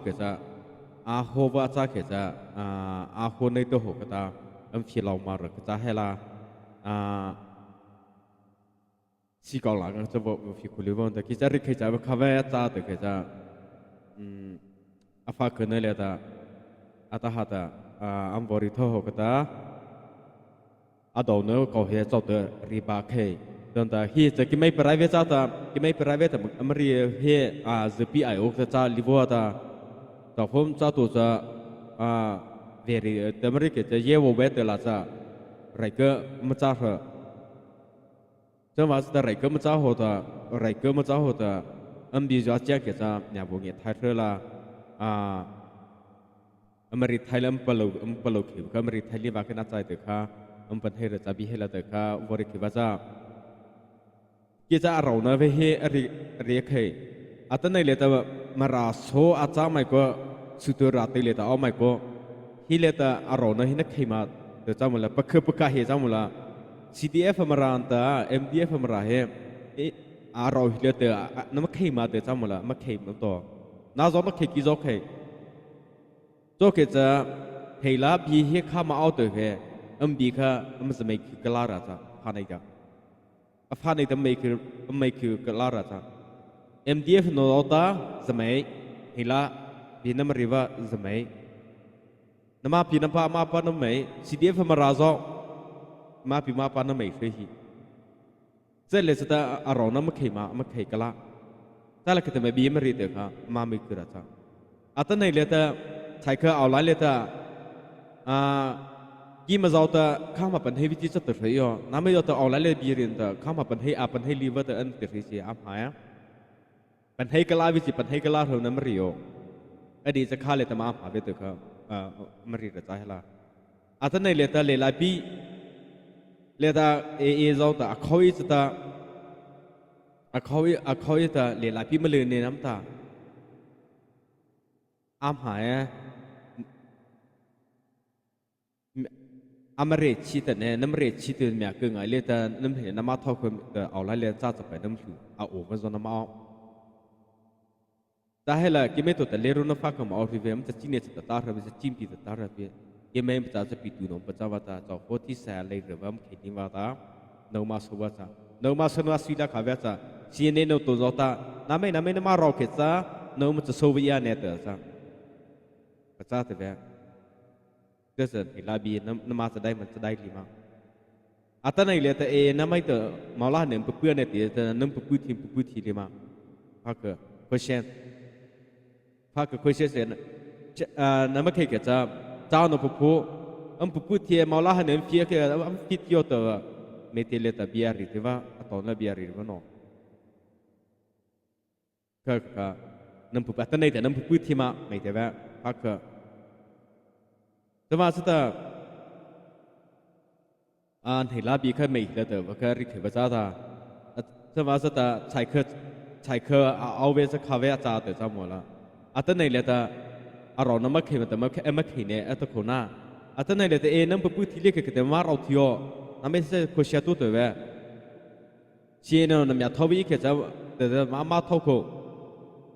Ke cha a ho ba cha ke cha a ho nei to ho ka ta am phi lo ma ra ka cha hela a si ko la ka cha bo phi khuli bon ta ki cha ri khe cha ba kha ve cha te ke cha a fa ke ne le ta ata ha ta am bori tho ho ka ta a do no ko he cho te ri ba khe don ta hi cha ki mai private cha ta ki mai private ta amri he a zpi ai ok cha livo ta ta hom cha tu cha a very tamri ke cha ye wo be te la cha rai ke ma cha ha cha ma ta rai ke ma cha ho ta rai ke ma cha ho ta am bi ja cha ke cha nya bo nge thai la a อเมริไทยลำปะโลอำปะโลขิวค่ะอเมริไทยลีวาขึ้นอาใจเตค่ะอำปันให้ระจาบิเฮละเตค่ะวริขิวาจากีจะเราเนเวเฮริเรียกให้อัตในเลตมาราโซอาจาไม่ก็สุตราติเลตเอาไม่ก็ฮิเลตอเราเนหินักขิมาเตจามุละปะคือปะกะเฮจามุละ CDF มารันตา MDF มาราเฮอาเราฮิเลตนำขิมาเตจามุละมาขิมต่อนาจอมาขิกิจอขิ 做个这黑啦比黑卡嘛奥的嘿，嗯比卡嗯是没去格拉拉子，怕那个，啊怕那个没去没去格拉拉子，MDF 诺到是没黑啦比那么里哇是没，那么比那pa ma pa na没 CDF 嘛拉着，ma比ma pa na没可以，这里是的阿罗那么开嘛么开个啦，再来个的没比么里的哈，ma没去了子，啊等那里的。才可后来了的啊，伊么早的看嘛本黑比这得谁哟？那么要的后来了别人的看嘛本黑啊本黑里边的恩得谁些安排啊？本黑个拉比本黑个拉头那么里哦，哎你这看了的嘛安排别得可啊么里的在啦，啊这那里的来来比，来的 A A 早的啊可以知道，啊可以啊可以的来来比么里那那么大，安排啊。 อเมริชีแต่เนี่ยน้ำเรชีแต่เมียเกิงไอเลแต่น้ำเห็นน้ำมาทอคนแต่เอาไรเลจ้าจะไปน้ำถือเอาโอ้มันจะน้ำเอาแต่ให้ละกิไม่ตัวแต่เลรุนฟ้าคำเอาที่เวมจะจีเนี่ยจะตาเราจะจิ้มปีจะตาเราเปียกิไม่จะจะปีดูนมประจาวตาจะโคที่แสเลยหรือว่ามันเขียนว่าตาโนมาสุวาจาโนมาสนวาสุลาขาเวจาจีเนี่ยโนตัวจตาน้ำไม่น้ำไม่น้ำมารอเขจ้าโนมันจะโซวิยาเนี่ยเตอจ้าประจาแต่เว 这是比拉比那那嘛是ได้มันจะได้ดีมากอัตในเลตเอ那ไม่เตมาลาเนี่ยเปื้อนเนี่ยตีแต่นั่นเปื้อนทีเปื้อนทีเลยมาพัก个question พัก个 question เสร็จ这那么可以给这找那不铺嗯不铺贴มาลาเนี่ยเฟีย个嗯ฟีเที่ยวตัวไม่เตเลตเบียร์หรือว่าตอนละเบียร์หรือว่าน้องก็ก็นั่นผู้อัตในแต่นั่นผู้ที่มาไม่แต่ว่าพัก个 แต่ว่าสุดท้อันเห็นลาบีแค่ไม่แล้วแต่ว่าแค่ริเขวจ้าตาแต่ว่าสุดท้ายใช้เคใช้เคเอาเวสคาเวจ้าแต่จ้าหมดละอัตในเลยแต่อารมณ์นั้นมาเขมันแต่มาแค่มาเขเนี่ยอัตโคน่าอัตในเลยแต่เอ็นั่นปุ๊บที่เรียกกันแต่มาเราเที่ยวนั่นไม่ใช่คนเชียตัวตัวเว้เชียเนี่ยนั่นมีทวีแค่จะแต่มามาทอโค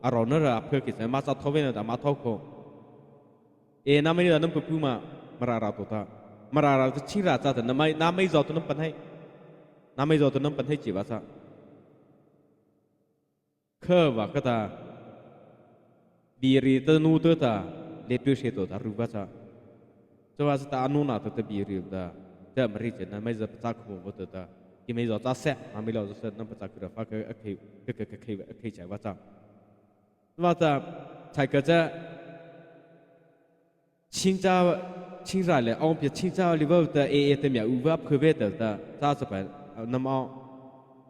อารมณ์นั่นแหละเพื่อกิจมาจะทวีเนี่ยแต่มาทอโค เอนาไม่ได้น้ำปูมามาราราตัวตามาราราจะชิราจ้าแต่น้ำไม่น้ำไม่จอตัวน้ำปันให้น้ำไม่จอตัวน้ำปันให้จีบซะเคอว่าก็ตาบีรีตนูตัวตาเลตุเชตัวตารูปะซะจะว่าสตาอนุนาตัวตบีรีตาจะมริเจนะไม่จะปจักขูตัวตาที่ไม่จอจ้าเสะน้ำไม่เราจะเสะน้ำปจักคือฟ้าก็เคก็ก็เคเคใจว่าจ้าว่าจะใช่ก็จะ 清早清早嘞，我别清早里边的 A A 的面，有个特别的的，咋子办？那么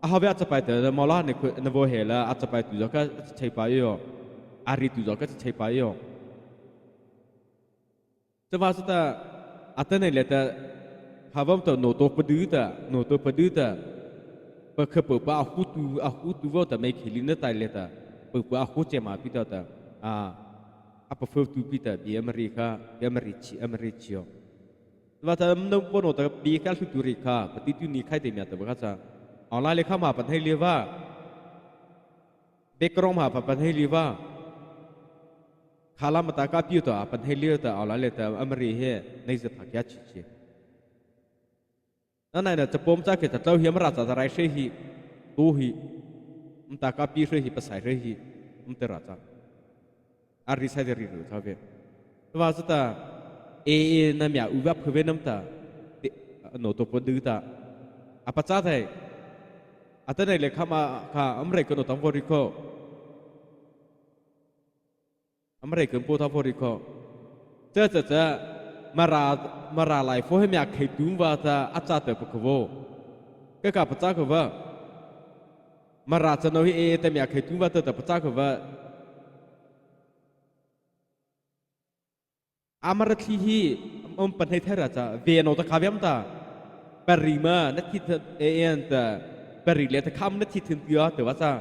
啊，后边这摆的，毛拉那块那不黑了，啊这摆对着个七八哟，阿里对着个七八哟。这话是的，阿等那来的，他们的诺多不对的，诺多不对的，不可不把糊涂啊糊涂我的没去领那带来的，不把糊这嘛比较的啊。 apa tu pita bi Amerika bi Americi Americio ว่าถ้ามันปนแต่บีแค่สุตุริคาปฏิตุนีใครเต็มยาแต่ว่าจะออนไลน์เลยเข้ามาปันให้เรียว่าเบกรองมาปันให้เรียว่า Khala mata ka piu ta pan hei liu ta awla le ta amari he nei za tha kya chi chi. Na nai na chapom cha ke ta tlau hiam ra cha rai she hi tu hi um ta ka pi she hi pasai she hi um te ra cha. Ari sai de ri ru tha ve. Wa za ta e e na mya u va phwe nam ta no to pon du ta. Apa cha thai ata nei le khama kha amre ko no tam vo ri ko. Amre kun po tha pho ri kho cha cha cha mara mara lai fo he mya khei tum wa ta acha te pa kho ka ka pa cha kho wa mara cha no hi e te mya khei tum wa ta ta pa cha kho wa amara thli hi om pan hei thera cha ve no ta khavyam ta parima na thi e en ta pari le ta kham na thi thin tia te wa cha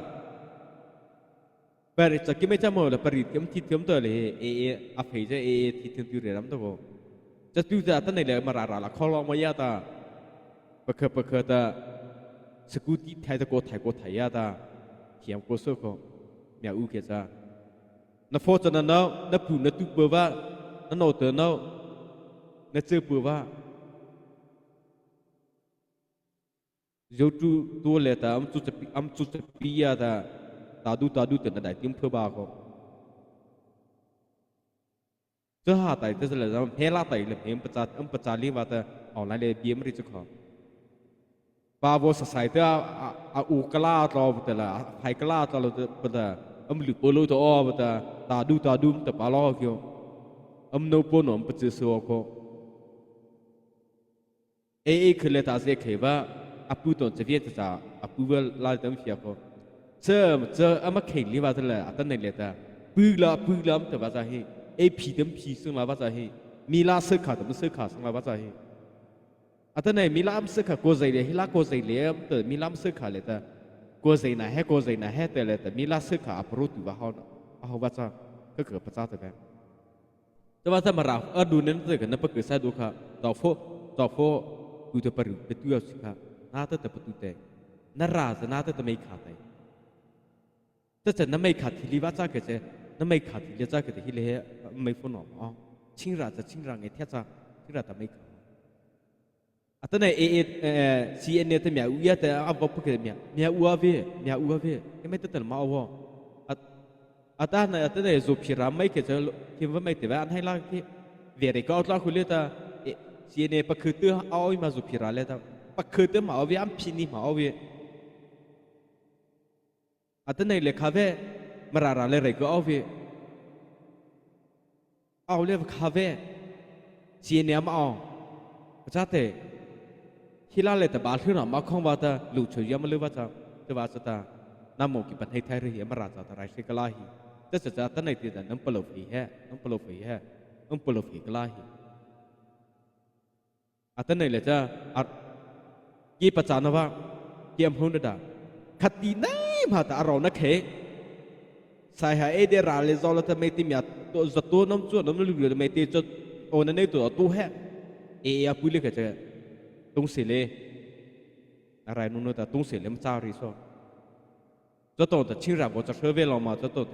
pari cha ki me cha mo la pari thiam thi thiam to le e e a phei cha e e thi thin tu re ram to ko cha tu cha ta nei le mara ra la kholo ma ya ta pakha pakha ta sikuti thai ta ko thai ko thai ya ta thiam ko so ko mya u ke cha na pho cha na nau na pu na tu pa va na no te nau na che pa va zo tu tu le ta am chu cha am chu cha pi ya ta ta du ta du te na dai tim phơ ba ko cha ha tai te le zam he la tai le hem pa cha am pa cha li wa ta online le biem ri chu kho pa wo sa sai te a u kala tlo te la phai kala tlo te pa ta am lu po lu to o pa ta ta du ta dum te pa lo kyo am no po nom pa chu so ko e e khle ta se khe ba apu ton che viet cha apu wa la tam fia ko che che ama khe li ba te la atan nei le ta pu la pu lam te ba cha hi e phi tam phi sung la ba cha hi mi la se kha tam se kha sung la ba cha hi atan nei mi lam se kha ko zai le hi la ko zai le te mi lam se kha le ta ko zai na he ko zai na he te le te mi la se kha apro tu ba ho a ho ba cha ka ka pa cha te ba แต่ว่าถ้ามาราเออดูนั้นจะกันนะปะเกิดซาดูค่ะต่อโฟต่อโฟดูจะปรุไปตัวสิค่ะน่าจะแต่ประตูแต่น่าราจะน่าจะแต่ไม่ขาดแต่จะจะน่าไม่ขาดที่ลีว่าจ้าเกิดจะน่าไม่ขาดที่ลีจ้าเกิดที่เลยไม่ฟนออ๋อชิงราจะชิงราไงเทียจ้าชิงราแต่ไม่ขาดอ่ะตอนไหนเอเอซีเอ็นเนตเมียอุยแต่อับปะเกิดเมียเมียอัวเวเมียอัวเวไม่ตั้งแต่มาเอา อาตาในอาตาในสุพิราไม่เกิดจะคิดว่าไม่แต่ว่าอันให้ล่าที่เวรก็เอาล่าคุณเลยตาเสียเนี่ยปะคือเตื้อเอามาสุพิราเลยตาปะคือเตื้อมาเอาวิอัมพินีมาเอาวิอาตาในเลขาเวมาราราเลยก็เอาวิเอาเลยคาเวเสียเนี่ยมาเอาจ้าเตฮิลาเลยแต่บาขึ้นมาคงว่าตาลูกเฉยยามเลยว่าจะจะว่าจะตาน้ำโมกิปันให้ไทยเรียมาราจะตรายเสกลาหี这是在等那地的能不落肥嘿，能不落肥嘿，能不落肥个啦嘿。啊，等那来这啊，几不赚的话，几唔好的哒，卡地内嘛的阿罗那开，sai ha e de ra le zo la ta me ti mya to za to nam chu nam lu le me ti cho o na ne to tu he e ya pu le ka che tung si le arai nu no ta tung si le m cha ri so 这都的清然我这设备了嘛，这都的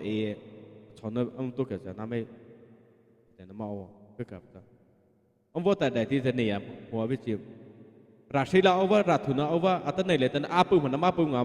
从那我们都给这那没，在那嘛哦，这个不的，我们在在地在那样，我不接，ราศีละเอาว่าราถุนะเอาว่าอัตไหนเลยแต่อาปุ่มมันมาปุ่มงามา